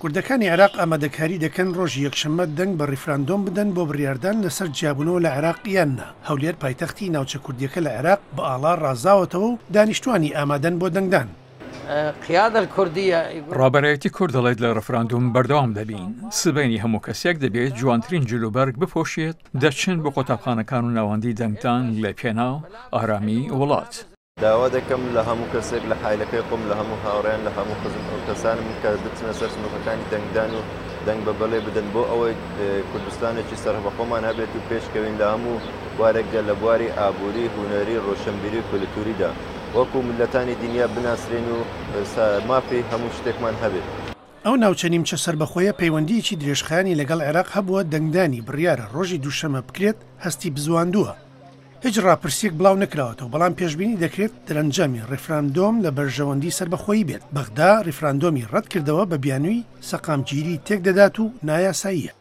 کوردەکانی عێراق ئامادەکاری دەکەن ڕۆژی یەکشەممە دەنگ بە ڕیفراندۆم بدەن بۆ بڕیاردان لەسەر جیابوونەوە لە عێراق یان نا. هەولێر پایتەختی ناوچە کوردییەکە لە عێراق بە ئاڵا ڕازاوەتەوە و دانیشتووانی ئامادەن بۆ دەنگدان. ڕابەرایەتی کورد دەڵێت لە ڕفراندوم بەردەوام دەبین. سبەینی هەموو کەسێک دەبێت جوانترین جلوبەرگ بپۆشێت، دەچن بۆ قوتابخانەکان و ناوەندی دەنگدان لە پێناو ئارامی وڵات. داوا دەکەم لە هەموو کەسێک لە حایلەکەی خۆم، لە هەموو هاوڕێیان، لە هەموو خزم و کەسانم کە بچنە سەر سندوقەکانی دەنگدان و دەنگ بە بەڵێ بدەن بۆ ئەوەی کوردستانێکی سەربەخۆمان هەبێت و پێشکەوین لە هەموو بوارێکدا لە بواری ئابووری، هونەری، ڕۆشنبیری و کولتووریدا وەکو میللەتانی دنیا بناسرێین و مافی هەموو شتێکمان هەبێت. ئەو ناوچە نیمچە سەربەخۆیە پەیوەندییەکی درێژخایەنی لەگەڵ عێراق هەبووە، دەنگدانی بڕیارە ڕۆژی دووشەممە بکرێت، هەستی بزواندووە. هیچ ڕاپرسییەک بڵاو نەکراوەتەوە، بەڵام پێشبینی دەکرێت دەرەنجامی ڕیفراندۆم لە بەرژەوەندی سەربەخۆیی بێت. بەغدا ڕیفراندۆمی ڕەتکردەوە بە بیانووی سەقامگیری تێکدەدات و نایاساییە.